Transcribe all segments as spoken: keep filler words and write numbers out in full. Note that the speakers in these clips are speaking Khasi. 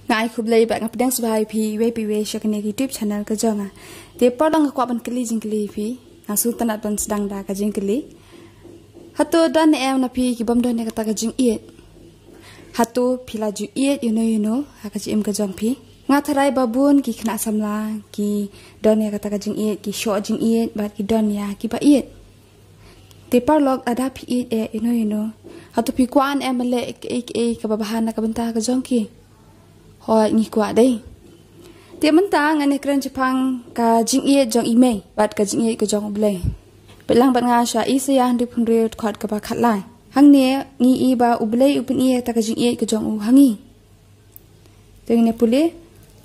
Nga ai khublei bad nga pdiang sngewbha ïa phi iwei pa iwei sha kane ka YouTube channel ka jong nga. Te paralok, nga kwah ban kylli jingkylli ïa phi. Nga sngewtynnat ban sdang da ka jingkylli. Hato don ne em na phi ki bym don ïa kata ka jingïeit? Hato phi la ju ïeit ïano ïano ha ka jingim ka jong phi? Nga tharai ba bun ki khynnah samla ki don ïa kata ka jingïeit, ki shoh jingïeit bad ki don ïa kiba ïeit. Te paralok, lada phi ïeit eh ïano ïano, hato phi kwah ne em ban leh kaei kaei kaba bha na ka bynta ka jong ki? Hooid, ngi kwah dei. Te mynta ngan ïakren shaphang ka jingïeit jong i mei bad ka jingïeit ka jong U Blei. Peit lang bad nga sha Isaïah hynriewphew hynriew, dkhot kaba khatlai. Hangne ngi i ba U Blei u pyni ïa kata ka jingïeit ka jong u ha ngi. Te ngin ïa pule: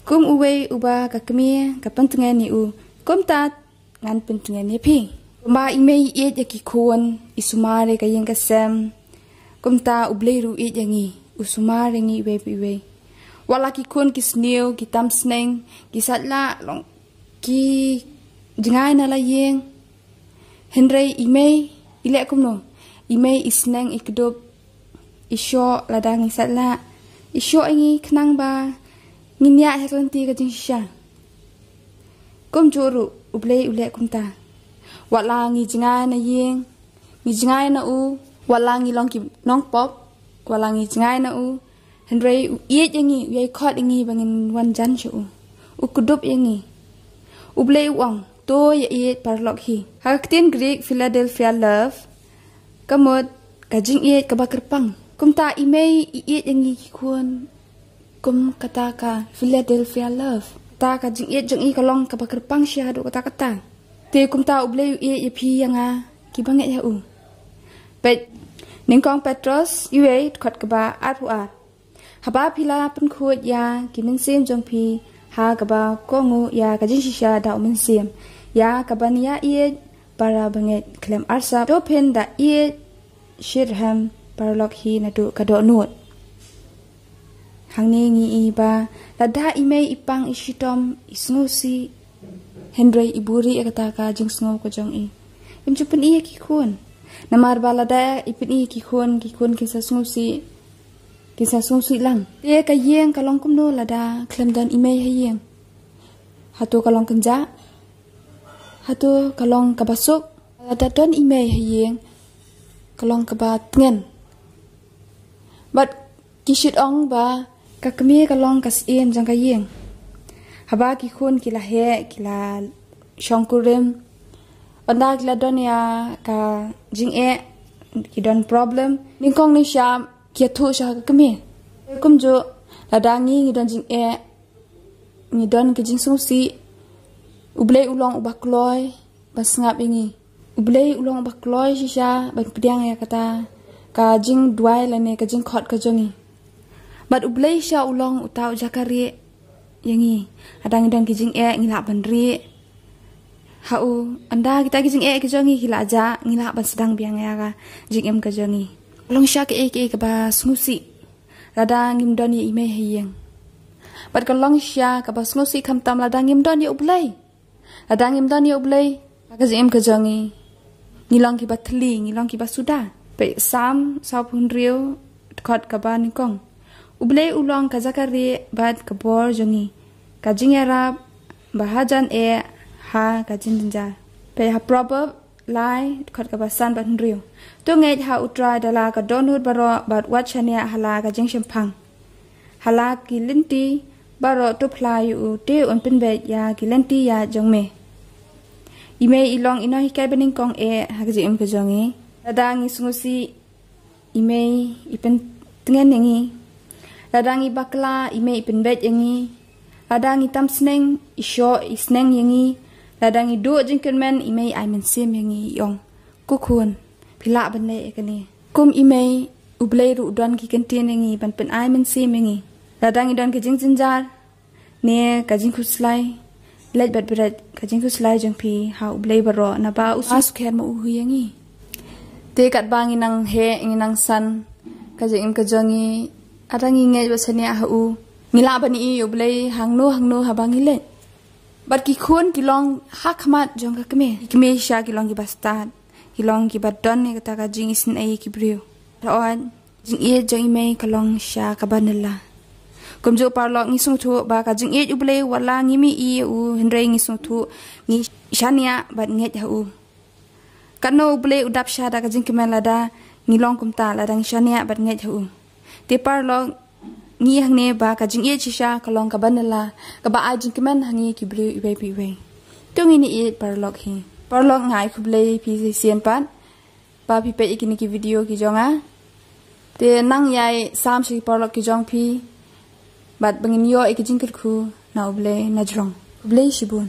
Kum uwei uba ka kmie ka pyntngen ïa u, kumta ngan pyntngen ïa phi. Kumba i mei i ïeit ïa ki khun, i sumar ïa ka ïing ka sem, kumta U Blei ruh u ïeit ïa ngi, u sumar ïa ngi iwei pa iwei. Wat la ki khun ki sniew, ki tam sneng, ki sait lah, long ki jngai na la ïing, hynrei i mei i leh kumno? I mei i sneng, i kdup, i shoh lada ngi sait lah, i shoh ïa ngi khnang ba ngin ïaid ha ka lynti ka jingshisha. Kumjuh ruh U Blei u leh kumta. Wat la ngi jngai na ïing, ngi jngai na u, wat la ngi long ki nongpop, wat la ngi jngai na u, hynrei u ïeit ïa ngi, u ïai khot ïa ngi ba ngin wan jan sha u. U kdup ïa ngi. U Blei u ong, to ïa ïeit paralok hi. Ha ka ktien Greek, Philadelphia love, ka mut ka jingïeit kaba kyrpang. Kumta i mei i ïeit ïa ngi ki khun kum kata ka Philadelphia love. Kata ka jingïeit jong i ka long kaba kyrpang shisha haduh katta-katta. Te kumta U Blei u ïeit ïa phi ïa nga kiba ngeit ha u. Peit, Nyngkong Petros iwei, dkhot kaba arphew ar. Haba phi la pynkhuid ïa ki mynsiem jong phi ha kaba kohnguh ïa ka jingshisha da U Mynsiem, ïa kaban ïa ïeit para bangeit khlem arsap, to phin da ïeit shitrhem paralok hi naduh ka dohnud. Hangne ngi i ba lada i mei i pang, i shitom, i sngewsih, hynrei i buhrieh ïa kata ka jingsngew ka jong i, im ju pyni ïa ki khun. Namar ba lada i pyni ïa ki khun, ki khun kin sa sngewsih, kin sa sngewsih lang. Te ka ïing ka long kumno lada khlem don i mei ha ïing? Hato ka long kynjah? Hato ka long kaba suk? Lada don i mei ha ïing, ka long kaba tngen. Bad ki shait ong ba ka kmie ka long ka syiem jong ka ïing. Haba ki khun ki la heh, ki la shongkurim, ynda ki la don ïa ka jingeh, ki don problem, nyngkong nyngshap ki ïathuh sha ka kmie. Kumjuh lada ngi ngi don jingeh, ngi don ka jingsngewsih, U Blei u long uba kloi ban sngap ïa ngi. U Blei u long uba kloi shisha ban pdiang ïa kata ka jingduwai lane ka jingkhot ka jong ngi. Bad U Blei shisha u long uta u jaka rieh ïa ngi. Lada ngi don ki jingeh, ngi lah ban rieh ha u. Ynda kita ki jingeh ki jong ngi ki la jah, ngi lah ban sdang biang ïa ka jingim ka jong ngi. Long shisha kaei kaei kaba sngewsih lada ngim don ïa i mei ha ïing. Bad ka long shisha kaba sngewsih khamtam lada ngim don ïa U Blei. Lada ngim don ïa U Blei ha ka jingim ka jong ngi, ngi long kiba thylli, ngi long kiba suda. Peit Salm sawphew hynriew, dkhot kaba nyngkong. U Blei u long ka jaka rieh bad ka bor jong ngi, ka jingïarap ba hajan eh ha ka jingjynjar. Peit ha Proverb lai, dkhot kaba san bad hynriew. To ngeit ha U Trai da la ka dohnud baroh, bad wat shaniah ha la ka jingshemphang. Ha la ki lynti baroh to phla ïa u, te un pynbeit ïa ki lynti ïaid jong me. I mei i long i nonghikai banyngkong eh ha ka jingim ka jong ngi. Lada ngi sngewsih, i mei i pyntngen ïa ngi. Lada ngi bakla, i mei i pynbeit ïa ngi. Lada ngi tam sneng, i shoh i sneng ïa ngi. Lada ngi duh jingkyrmen, i mei i ai mynsiem ïa ngi, i ong, ko khun, phi lah ban leh ïa kane. Kum i mei, U Blei ruh u don ki kyntien ïa ngi ban pynai mynsiem ïa ngi. Lada ngi don ka jingjynjar ne ka jingkhuslai, leit bad bret ka jingkhuslai jong phi ha U Blei baroh, naba u sngewsih ma u hi ïa ngi. Te katba ngi nang heh, ngi nang san ka jingim ka jong ngi, lada ngi ngeit bad shaniah ha u, ngi lah ban ïohi ïa U Blei hangno hangno haba ngi leit. Bad ki khun ki long ha khmat jong ka kmie. Ki kmie shisha ki long kiba stad, ki long kiba don ïa kata ka jingisynei ïa ki briew. Hooid, jingïeit jong i mei ka long shisha kaba nylla. Kumjuh paralok, ngi sngewthuh ba ka jingïeit U Blei wat la ngim ïohi ïa u, hynrei ngi sngewthuh ngi shaniah bad ngeit ha u. Katno U Blei u dap sha da ka jingkmen lada ngi long kumta, lada ngi shaniah bad ngeit ha u. Te paralok, ngi hangne ba ka jingïeit shisha ka long kaba nylla, kaba ai jingkmen ha ngi ki briew iwei pa iwei. To ngin ïeit paralok hi. Paralok, nga ai khublei ïa phi shisien pat ba phi peit ïa kine ki video ki jong nga. Te nang ïai sam sha ki paralok ki jong phi, bad ba ngin ïoh ïa ki jingkyrkhu na U Blei na jrong. Khublei shibun.